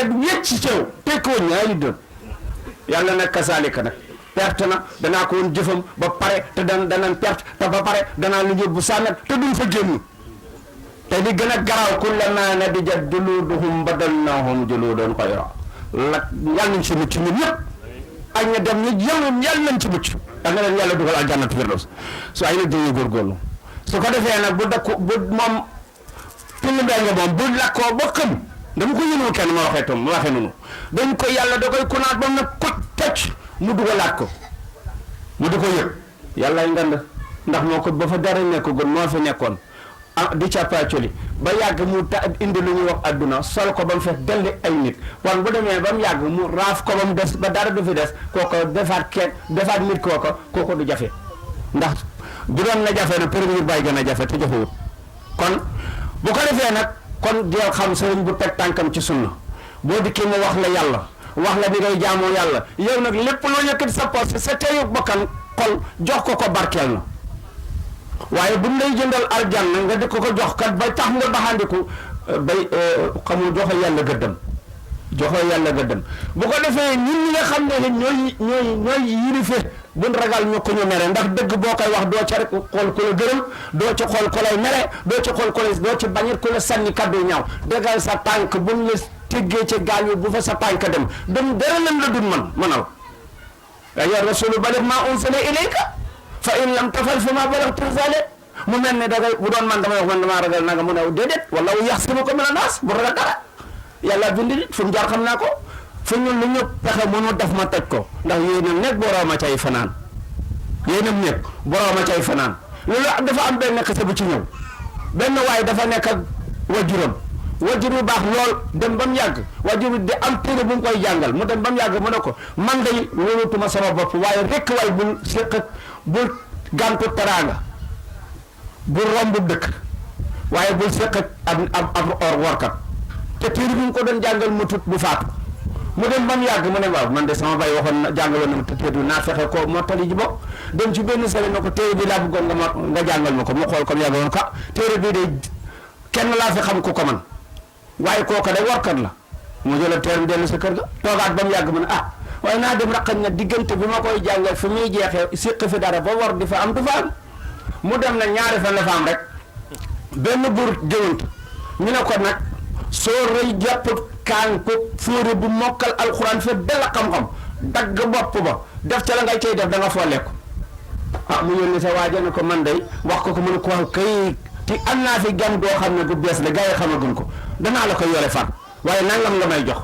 wécc ci yow tekkoo ñaari dërëm yàlla nag kasaalika nag perte na danaa ko woon jëfam ba pare te danañ perte te ba pare danaa lu jël bu sànnat te duñ fa génn te di gën a garaaw kullamaa nadijat juluuduhum badalnaahum juluudan xayra la yàlla nañ ci mucc ñun ñëpp ak ña dem ñu yàlla nañ ci mucc da nga leen yàlla dugal aljannatu firdaws su ay nag dañuy góorgóorlu su ko defee nag bu dakku bu moom tullu mbee nga moom bu lakkoo ba xëm dama ko yënoo kenn ma waxee tom ma waxee noonu dañ ko yàlla da koy kunaat ba mu ne kuc tëcc mu dugalaat ko mu di ko yëg yàlla ngand ndax moo ko ba fa dara nekk gon moo fi nekkoon ah di càppaacoli ba yàgg mu indi lu ñuy wax adduna sol ko ba mu fees delli ay nit wan bu demee ba mu yàgg mu raaf ko ba mu des ba dara du fi des kooko defaat nit kooko du jafe ndax bu doon na jafe na premier bay gën a jafe te jafewut kon bu ko defee nag kon deel xam sëriñ bu teg tànkam ci sunna boo dikkee mu wax la yàlla wax la ni ngay jaamoo yàlla yow nag lépp loo yëkkati sa poche sa teyu bakkan xol jox ko barkeel na waaye buñ lay jëndal aljanna nga di ko jox kat ba tax nga baxandiku bay xamul joxe yàlla gëddam bu ko defee ñun ñi nga xam ne ñooy yilife buñ ragal ñu ko ñu mere ndax dëgg boo koy wax doo ca rek xool ku la gërëm doo ci xool ku lay mere doo ci xool ku lay doo ci bañit ku la sànni kaddu ñaaw dëggal sa tànk buñ la teggee ci gaal yi bu fa sa tànk dem dara lan la dun manal ya rasulu baligh ma unsila ilayka fa in lam tafal fa ma balaghta risalat mu mel ne dangay bu doon man damay wax man damaa ragal nanga mu ne déedéet wala yaxsimuka mina naas bu ragal dara yàlla bind nit fu mu jaar xam naa ko fu ñun lu ñu pexe mënu def ma toj ko ndax yéenam nekk boroom a cay fanaan loolu dafa am benn xisa bu ci ñëw benn waaye dafa nekk ak wajur bu baax lool dem ba mu yàgg wajur bi di am téere bu mu koy jàngal mu dem ba mu yàgg mu ne ko man day wóolutuma sama bopp waaye rekk waay bul séq bul gàntu teraanga bul romb dëkk waaye bul séq ab or workat te téere bi mu ko doon jàngal mu tut bu faatu mu dem ba mu yàgg mu ne waaw man de sama bay waxoon na jàngaloon na ma te téere bi naa fexe ko mottali ji bokk dem ci benn sëriñ na ko téere bi laa bëggoon nga jàngal ma ko mu xool comme yàgg woon ka téere bii de kenn laa fi xam ku ko man waaye kooka day warkat la mu jëla teer bi dellu sa kër ga toogaat ba mu yàgg mu ne waaye naa dem raqañ na diggante bi ma koy jàngal fi muy jeexee siq fi dara ba war di fa am du fa am mu dem na ñaari fan la fa am rek benn buur géwant ñu ne ko nag soo rëy jàpp kaan ko fóore bu mokkal alxuraan fe dala xam-xam dagg bopp ba def ca la ngay cay def da nga foo lekk mu yónni sa waaja ne ko man day wax ko mu ne ko wax kay ti am naa fi gan goo xam ne gu bees la gars yi xamaguñ ko danaa la ko yore fan waaye nangam nga may jox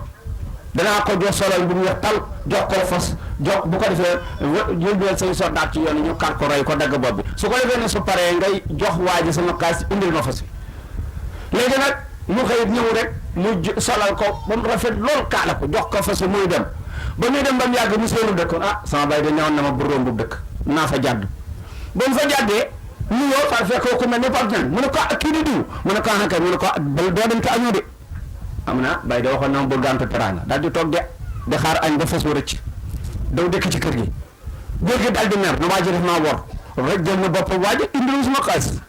danaa ko jox solo bu mu weex tal jox ko fas jox bu ko defee yóbbeel say soldaat ci yoon ñu kar ko rey ko dagg bopp bi su ko defee ne su paree ngay jox waa ji sama kaas indil ma fas léegi nag mu xëy ñëw rek mu solal ko ba mu rafet lool kaala ko jox ko fas muy dem ba muy dem ba mu yàgg mu seenu dëkk sama bay da ñëwoon na ma bu rombu dëkk naa fa jàdd ba mu fa jàddee ñu ñëw fa fekk ku mel ni partenaire mu ne ko kii di diw mu ne ko kay mu ne ko doo dem te añoo de am na bay da waxoon na ma bul gàntu teraanga daal di toog de xaar añ ba fas wa rëcc daw dëkk ci kër gi góor gi daal di mer na waa ji def maa wor rek jël na bopp waa ji indilu suma xaalis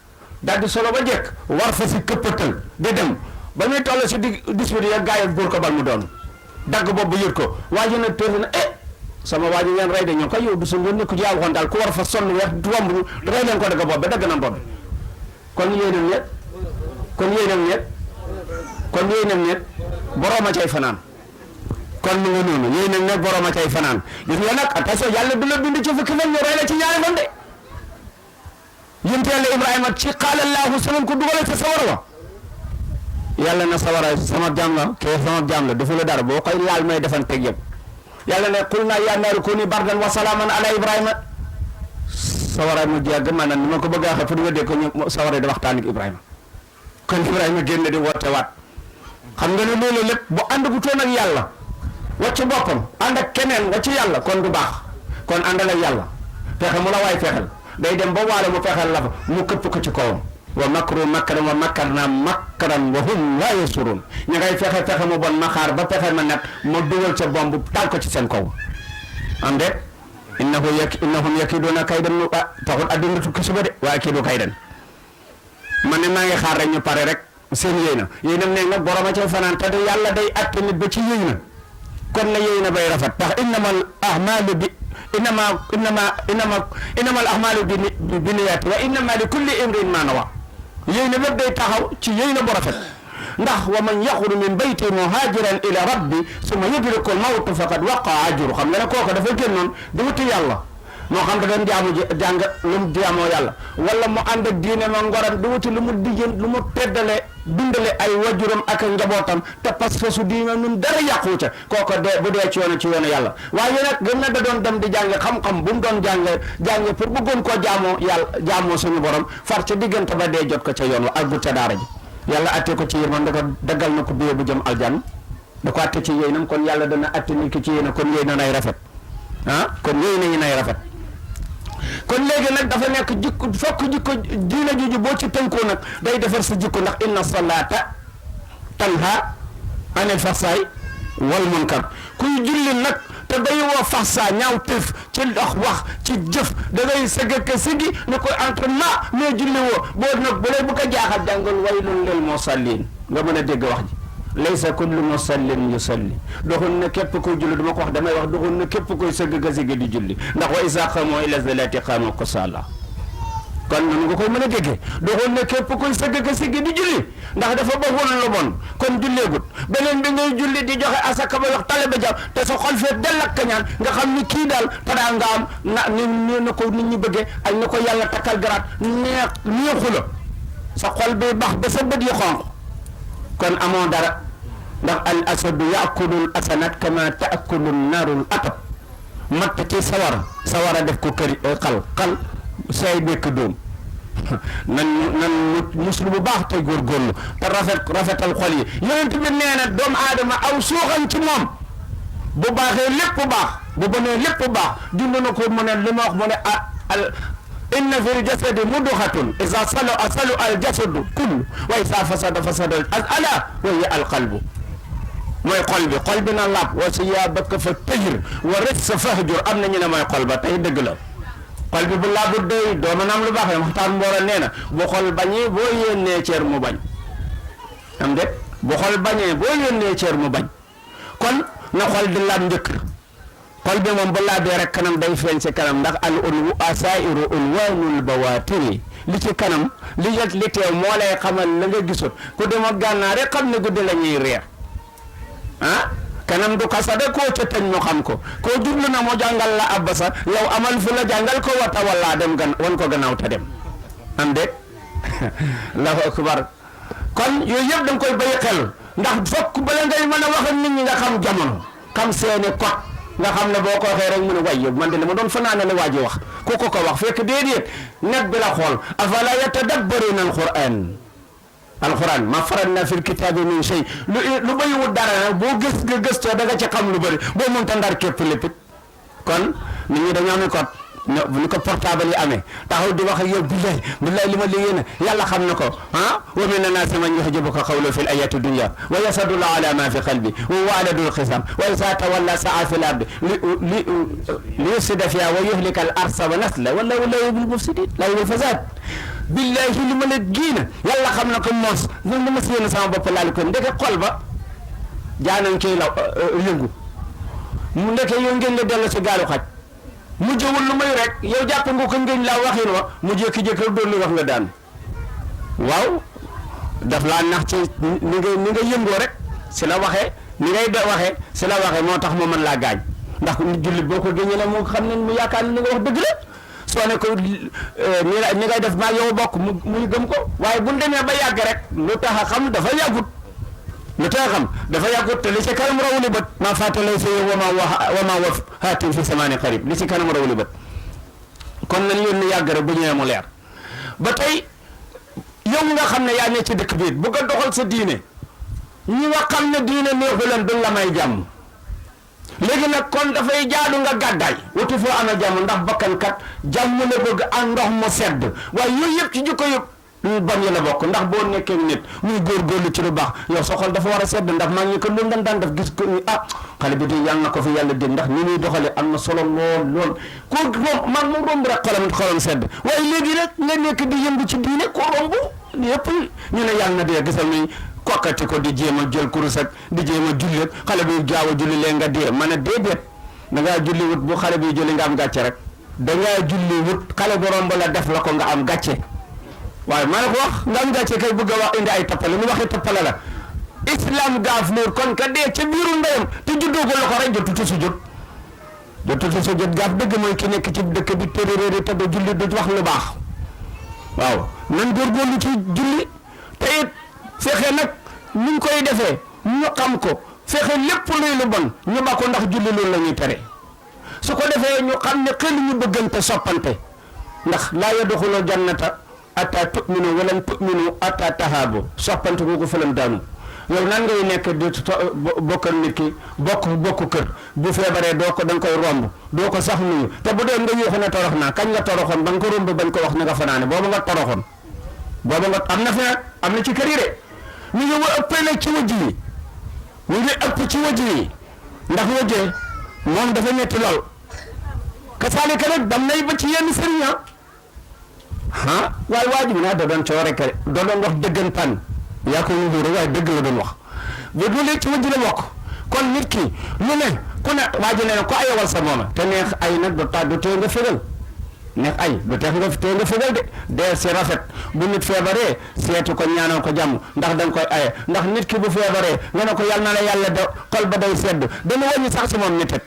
daal di solo ba jekk war fa si këppatal de dem ba muy toll si dispute ya gaa yi buur ko bal mu doon dagg bopp bu yët ko waa ji nag tëdd na sama waa ji ngeen rey de ñoo koy yow du su ngeen nekku ci yàlla waxoon daal ku war fa sonn weex romb rey leen ko dagg bopp ba dagg na bopp kon yéenam ñet borooma cay fanaan kon mu nga noonu yéenam ñet borooma cay fanaan gis nga nag attention yàlla du la bind ci fukki fan ñu rey la ci ñaari fan de yénte yàlla Ibrahima ci xaalallahu salam ko dugale sa sawara wa yàlla na sawara sama jaam la kee sama jaam la defu la dara boo koy laal may defanteeg yëpp yàlla ne qul naa yaa naaru kuuni bardan wa salaaman ala Ibrahima sawara mu jàgg maanaam ni ma ko bëgg a waxee pour nga dégg ko ñu sawara di waxtaan ak Ibrahima kon Ibrahima génn di woote waat xam nga ne loolu lépp bu ànd bu toon ak yàlla wàcc boppam ànd ak keneen wàcc yàlla kon du baax kon àndal ak yàlla fexe mu la waay fexel day dem ba waale mu fexel la fa mu këpp ko ci kawam wa makru makran wa makarna makran wa hum laa yashurun ña ngay fexe mu bon ma xaar ba fexe ma net ma dugal ca bomb taal ko ci seen kaw am de innahum yakiduna kaydan taxul addina tukki suba de waaye kiidu kaydan man ne maa ngi xaar rek ñu pare rek seen yéy na nekk nag borom a ca fanaan te yàlla day atte nit ba ci yéy na kon na yéy na bay rafet ndax innamal ahmaalu bi niyaati wa innama li kulli imrin ma nawa yéy na lépp day taxaw ci yéy na bu rafet ndax wa man yaxru min bayti muhajiran ila rabbi summa yudriku al mawtu faqad waqa ajru xam nga ne kooku dafa génnoon di wuti yàlla moo xam da doon jàng lu mu jaamoo yàlla wala mu ànd ak diine ma ngoram di wuti lu mu dijjën lu mu teddale dundale ay wajuram ak njabootam te pas-pasu diine nun dara yàqu ca kooku de bu dee ci yoonu yàlla waaye nag gën na da doon dem di jàng xam-xam bu mu doon jàng pour bëggoon koo jaamoo suñu borom far ca diggante ba dee jot ko ca yoon wa àggut ca daara ji yàlla atte ko ci yéen da ko daggal na ko biyee bu jëm aljan da ko atte ci yéenam kon yàlla dana atte ni ki ci yéena kon yéy na nay rafet kon yéy nañu nay rafet kon léegi nag dafa nekk jikko fokk jikko diina jooju boo ci tënkoo nag day defar sa jikko ndax inna salaata tanha anil fahsaa'i wal munkar kuy julli nag te day woo fahsaa ñaaw tëf ci dox wax ci jëf da ngay sëgg ka sigi ni koy entraînement mais julli woo boo nag bu lay bu ko jaaxal jàngal waylun lil musalliin nga mën a dégg wax ji laysa kullu musallin yusalli doxul na képp koy julli duma ko wax damay wax doxul na képp koy sëgg ka sigi di julli ndax wa izaa qaamu ila salaati qaamu kusaala kon noonu nga koy mën a déggee doxul na képp koy sëgg ka sigi di julli ndax dafa bëggoon lu bon kon julleegut beneen bi ngay julli di joxe asaka ba wax tale ba jàpp te sa xol fee dell ak kañaan nga xam ni kii daal tadaa nga am na ko nit ñi bëggee ak na ko yàlla takkal garaat neexu la sa xol bi bax ba sa bët yi xonq kon amoo dara ndax al asadu yaakulu al asanat kama taakulu naarul atab matt ci sawara def ko këri xal say bekk doom nan muslu bu baax tey góorgóorlu te rafetal xol yi yonent bi nee na doomu aadama aw suuxam ci moom bu baaxee lépp baax bu bonee lépp baax dund na ko mu ne li ma wax mu ne inna fil jasadi mudxatun iza salu al jasadu kullu wa iza fasada ala wa hiya al qalbu mooy xol bi na laab wa siyaabaka fa tahir wa rijsa fahjur am na ñu ne mooy xol ba tey dëgg la xol bi bu laabut doy doo mën a am lu baax waxtaan mbooloo nee na bu xol bañee boo yónnee ceer mu bañ am de bu xol bañee boo yónnee ceer mu bañ kon na xol di laab njëkk xol bi moom bu laabee rek kanam day feeñ ci kanam ndax al ulwu asairu ulwanul bawatiri li ci kanam li teew moo lay xamal la nga gisut ku dem ak gànnaar rek xam ne guddi la ñuy reer kanam du kasade koo ca teñ ñu xam ko koo jublu na mu jàngal la abbasa yow amal fu la jàngal ko wata walla dem wan ko gannaaw te dem am déet allahu akbar kon yooyu yëpp da nga koy bàyyi xel ndax fokk bala ngay mën a wax ak nit ñi nga xam jamono xam seeni kot nga xam ne boo ko waxee rek mu ne waay man de li ma doon fanaane la waa ji wax ku ko wax fekk déedéet net bi la xool afala yatadabbaruna alquran ma faratna fil kitaabi min shay lu bayiwut dara nag boo nga gëstoo da nga ci xam lu bëri boo mënta ndar képp lépp kon nit ñi dañoo amee kot ni ko portable yi amee taxaw di wax ak yow billahi li ma liggéey na yàlla xam na ko wa mina naasi man yu'jibuka qawluhu fil hayati dunya wa yasadullahu ala ma fi qalbi wa huwa aladul xisam wa iza tawalla sa'a fil ardi li yufsida fiha wa yuhlika al arsa wa nasla wallahu la yuhibbul mufsidin la yuhibbul fasad billahi li ma la giina yàlla xam na ko moos ñun dama séen sama bopp laal ko ndeke xol ba jaanan kii la yëngu mu ndeke yow ngeen nga dellu si gaalu xaj mu jëwul lu may rek yow jàpp nga ko ngeen laa waxin wa mu jékki-jékki doon lu wax nga daan waaw daf laa nax ci ni nga yëngoo rek si la waxee ni ngay waxee si la waxee moo tax mu mën laa gaañ ndax jullit boo ko génnee la moo xam ne mu yaakaar ni nga wax dëgg la soo ne ko ni ngay def maa yow bokk muy gëm ko waaye bu ñu demee ba yàgg rek lu tax a xam dafa yàggut te li ci kanam rawu li bët maa fàttalay sa wa ma waf haatin fi samaani qarib li ci kanam rawu li bët kon nañ yónni yàgg rek bu ñëwee mu leer ba tey yow nga xam ne yaa ne ci dëkk bi bëgg a doxal sa diine ñi nga xam ne diine neexu leen duñ la may jàmm léegi nag kon dafay jaadu nga gàddaay wuti foo amee jàmm ndax bakkan kat jàmm la bëgg ak ndox mu sedd waaye yooyu yëpp ci jikko yëpp bon yi la bokk ndax boo nekkee nit muy góorgóorlu ci lu baax yow sa xol dafa war a sedd ndax maa ngi ko loolu dañ daan def gis ko ni xale bi de yàlla na ko fi yàlla dégg ndax ni muy doxalee am na solo lool ko moom romb rek xolam sedd waaye léegi nag nga nekk di yëngu ci diine ko romb yëpp ñu ne yàlla na dee gisal ni kokkati ko di jéem a jël kurus ak di jéem a julli xale bi gaaw a julli lee nga dee ma ne déedéet da ngaa julli wut bu xale bi julli nga am gàcce rek da ngaa julli wut xale bu romb la def la ko nga am gàcce waaye maa ko wax nga am gàcce kay bëgg a wax indi ay tappale mu waxi tappale la islam gaaf nuur kon ka dee ca biiru ndeyam te juddoo ko la ko rek jotutu su jot gaaf dëgg mooy ki nekk ci dëkk bi téeréeri te du julli du wax lu baax waaw nan góorgóorlu ci julli te it fexe nag ñu koy defee ñu xam ko fexe lépp luy lu bon ñu ba ko ndax julli loolu la ñuy tere su ko defee ñu xam ne xel ñu bëggante soppante ndax laa yadxulul jannata atta tu'minu walan tu'minu atta tahaabu soppante kooku fëlam daanu yow nan ngay nekk di bokkal nit ki bokk kër bu feebaree doo ko da nga koy romb doo ko sax nuyu te bu dee nga yéexu ne torox naa kañ nga toroxoon ba nga ko romb bañ ko wax na nga fanaane booba nga toroxoon booba nga am na fi nag am na ci kër yi de ñu ngi ëppee nag ci wajj yi ñu ngi ëpp ci wajj yi ndax wajjee moom dafa metti lool kasaalika nag dam nay ba ci yenn sëriñ waaye waa ji naa da doon coow rek doo doon wax dëggantaan yaa ko wuuru waaye dëgg la doon wax ba du ci wajj la bokk kon nit ki lu ne ku ne waa ji nee na ko ayewal sa mooma te neex ay nag du tee nga fégal neex ay du teex nga tee nga fégal de dee si rafet bu nit feebaree seetu ko ñaanal ko jàmm ndax da nga koy aye ndax nit ki bu feebaree nga ne ko yàlla na la yàlla da xol ba day sedd dana wàññi sax si moom nit it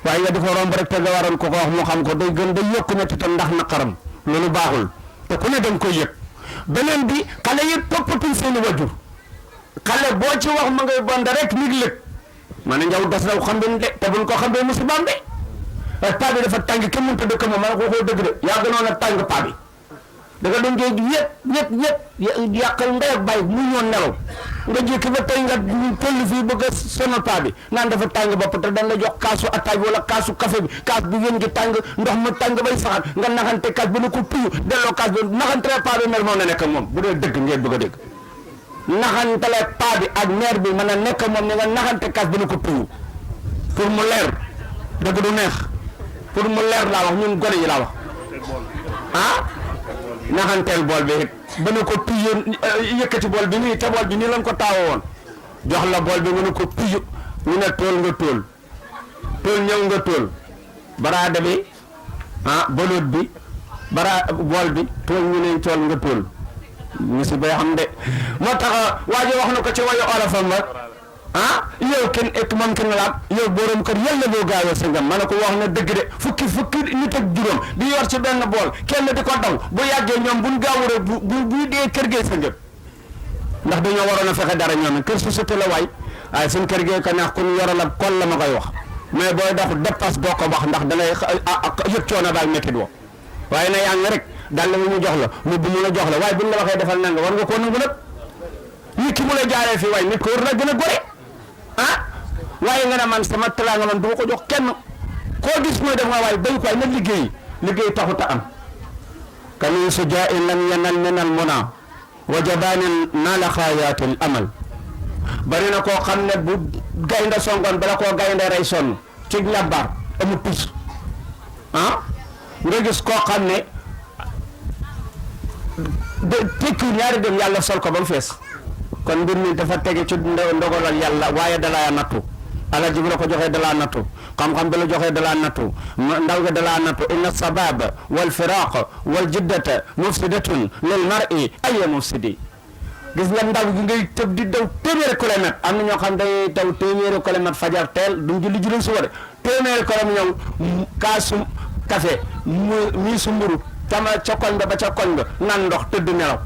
waaye nga di ko romb rek te nga waroon ko wax mu xam ko day gën day yokku mettitam ndax naqaram loolu baaxul te ku ne da nga koy yëg beneen bi xale yi toppatuñ seeni wajur xale boo ci wax ma ngay bonde rek nit lëg ma ne njaw das na xam de te buñ ko xam de musibaam de paa bi dafa tàng kenn mënta dëkk moom ma ne ko waxoo dëgg de yaa gënoon a tàng paa bi da nga doon yëpp yàqal ndey ak bàyyi mu ñoon nelaw nga jékki ba tey nga toll fii bëgg a sonal paa bi naan dafa tàng bopp te dañ la jox kaasu attaay bi wala kaasu café bi kaas bi yéen ngi tàng ndox mu tàng bay saxaat nga naxante kaas bi ne ko puyu delloo kaas bi naxante paa bi mer moom na nekk moom bu dee dëgg ngeen bëgg a dégg naxantale paa bi ak meer bi mën a nekk moom ni nga naxante kaas bi ne ko puyu pour mu leer dëgg du neex pour mu leer laa wax ñun gone yi laa wax naxanteel bool bi it ba ne ko puyu yëkkati bool bi nii te bool bi nii lañ ko taawa woon jox la bool bi nga ne ko puyu ñu ne tool nga tool ñëw nga tool baraada bi boloot bi bool bi tool ñu ne tool nga tool musi bay xam de moo tax waa ji wax na ko ci wayu olofam rek yow kenn ek moom kenn laab yow borom kër yàlla boo gaawee sa ngam ma ne ko wax na dëgg de fukki nit ak juróom di yor ci benn bool kenn di ko daw bu yàggee ñoom buñ gaawuree bu dee kër gee sa ngëm ndax dañoo waroon a fexe dara ñoom kër société la waay waaye suñ kër gee ko neex ku ñu yoral ak kol la ma koy wax mais booy dox dépasse doo ko wax ndax da ngay yëg coono baal métti woo waaye na yaa ngi rek daal la ñu jox la mu bu mu la jox la waaye buñ la waxee defal nanga war nga koo nangu nag nit ki mu la jaaree fii waaye nit ko war na gën a gore waaye nga ne man sama teraanga man du ma ko jox kenn koo gis mooy def nga waaye bay ko waaye nag liggéey taxut a am kamin su jaa in lam yanal minal muna wa jabaanin naala xaayaatil amal bari na koo xam ne bu gaynde songoon bala koo gaynde rey sonn ci njàmbaar amul tus nga gis koo xam ne tekki ñaari dem yàlla sol ko ba mu fees kon mbir mi dafa tege ci ndogalal yàlla waaye dalaa nattu ala ji bi la ko joxee dalaa nattu xam-xam bi la joxee dalaa nattu ndaw ga dalaa nattu inna sababa wal firaq wal jiddata mufsidatun lil mar'i ay mufsidi gis nga ndaw gi ngay tëb di daw téeméeri kilomètre am na ñoo xam day daw téeméeri kilomètre fajar teel duñ julli juróom suba de téeméeri kilomètre ñëw kaasu café mii su mburu tama ca koñ ba ca koñ ba naan ndox tëdd nelaw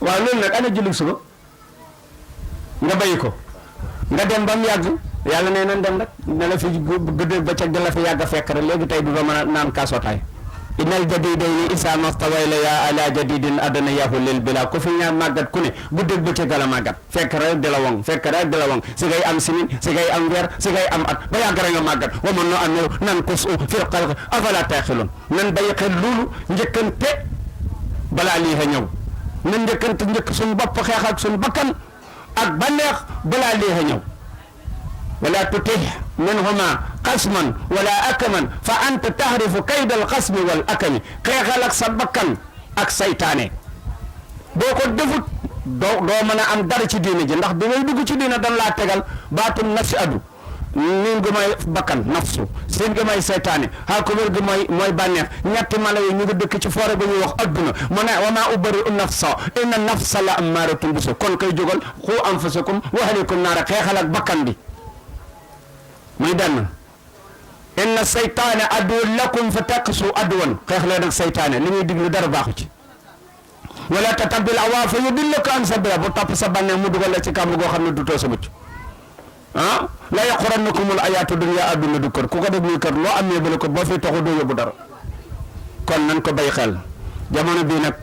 waaw loolu nag ana julli suba nga bayi ko nga dem ba mu yàgg yàlla nee na dem rek ne la fi guddeeg bëccëg da la fi yàgg a fekk rek léegi tey du doo mën a naan kaasotaay innal jadidayni isa mastawayla ya ala jadidin adana yahu lil bila ku fi ñaar màggat ku ne guddeeg bëccëg la màggat fekk rek di la wong si ngay am sinin si ngay am weer si ngay am at ba yàgg rek nga màggat wa man no anno nan kus fil xalq afala taaxiloon nan bàyyi xel loolu njëkkante balaa lii a ñëw na njëkkante njëkk suñu bopp xeex ak suñu bakkan ak bànneex balaa lii a ñëw wala tutih minhuma xasman wala akaman fa anta tahrifu kayda al xasmi wal akami xeexal ak sa bakkan ak saytaane boo ko defut doo mën a am dara ci diine ji ndax bi ngay dugg ci diine dan laa tegal baatum nafsi adu niin gi mooy bakkan nafsu seen gi mooy saytaane xaakubar gi mooy bànneex ñetti mala yi ñu ngi dëkk ci foore ba ñuy wax adduna mu ne wa maa ubari'u nafsa inna nafsa la ammaaratun bisu kon koy jógal xu anfusakum wa ahlikum naara xeexal ak bakkan bi muy benn inna saytaane aduwwun lakum fa taqisu aduwan xeex leen ak saytaane li muy diglu dara baaxu ci wala tatabil awaa fa yudillaka an sabila bu topp sa bànneex mu dugal la ci kàmb goo xam ne du too sa mucc ah la yaqurannakumul ayaatu dunya adduna du kër ku ko def muy kër loo amee bala ko boo fi taxu doo yóbbu dara kon nan ko bay xel jamono bii nag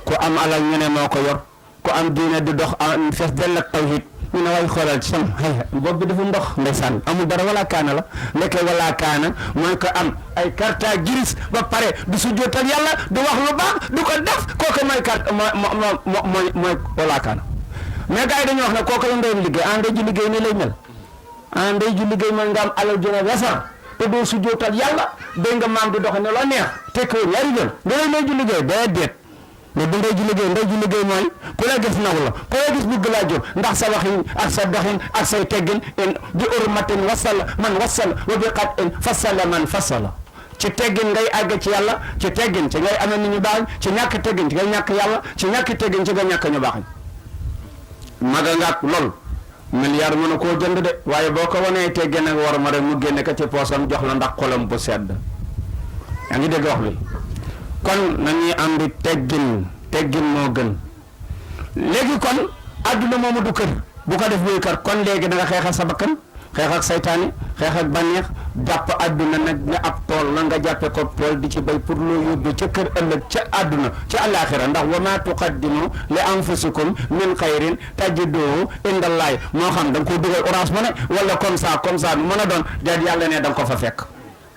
ku am alal ñu ne moo ko yor ku am diine di dox fees dell ak tawhid ñu ne waay xoolal ci sam bopp bi dafa ndox ndeysaan amul dara wala kaana la lekkee wala kaana mooy ko am ay carte grise ba pare du su jootal yàlla du wax lu baax du ko def kooku mooy carte mooy wala kaana mais gars yi dañuy wax ne kooku la ndeyam liggéey en ndey ji liggéey nii lay mel en ndey ji liggéey mooy nga am alal jone wesar te doo su jootal yàlla dégg nga maam di doxe ne loo neex tekkiwul ñaari jël da lay ndey ji liggéey déedéet mais bu ndey ji liggéey mooy ku la gis naw la ku la gis bëgg laa jóg ndax sa waxin ak sa doxin ak say teggin bi urmatin wasala man wasala wa bi qatin fasala man fasala ci teggin ngay àgg ci yàlla ci teggin ci ngay amee nit ñu baax ci ñàkk teggin ci ngay ñàkk yàlla ci ñàkk teggin ci nga ñàkk ñu baax maga ngaak lool milliard mën a koo jënd de waaye boo ko wanee teggin ak war ma rek mu génne ko ci poosam jox la ndax xolam bu sedd yaa ngi dégg wax bi kon nañuy andi teggin moo gën léegi kon adduna moomu du kër bu ko def muy kër kon léegi da nga xeex ak sa bakkan xeex ak saytaane xeex ak bànneex jàpp adduna nag ne ab tool la nga jàppe ko tool di ci bay pour loo yóbbu ca kër ëllëg ca adduna ca àllaaxira ndax wa ma tuqaddimu li anfusikum min xayrin tajiduhu indallahi moo xam da nga ko dugal orange money wala comme ça bi mën a doon déet yàlla ne da nga ko fa fekk